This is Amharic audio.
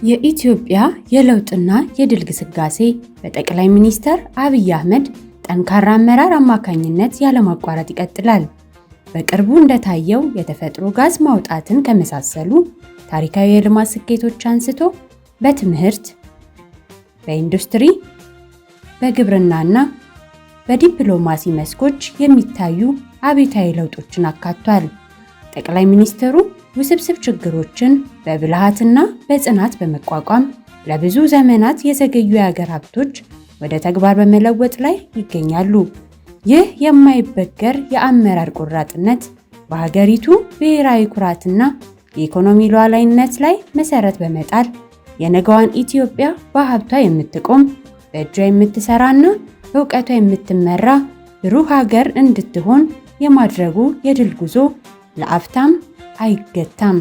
የኢትዮጵያ የለውጥና የድል ግስጋሴ በጠቅላይ ሚኒስትር አብይ አህመድ ጠንካራ አመራር አማካኝነት ያለማቋረጥ ይቀጥላል። በቅርቡ እንደታየው የተፈጥሮ ጋዝ ማውጣትን ከመሳሰሉ ታሪካዊ የልማት ስኬቶች አንስቶ በትምህርት፣ በኢንዱስትሪ፣ በግብርናና በዲፕሎማሲ መስኮች የሚታዩ አብዮታዊ ለውጦችን አካቷል። ጠቅላይ ሚኒስትሩ ውስብስብ ችግሮችን በብልሃትና በጽናት በመቋቋም ለብዙ ዘመናት የዘገዩ የሀገር ሀብቶች ወደ ተግባር በመለወጥ ላይ ይገኛሉ። ይህ የማይበገር የአመራር ቆራጥነት በሀገሪቱ ብሔራዊ ኩራትና የኢኮኖሚ ሉዓላዊነት ላይ መሰረት በመጣል የነገዋን ኢትዮጵያ በሀብቷ የምትቆም፣ በእጇ የምትሰራና በእውቀቷ የምትመራ ብሩህ ሀገር እንድትሆን የማድረጉ የድል ጉዞ ለአፍታም አይገታም።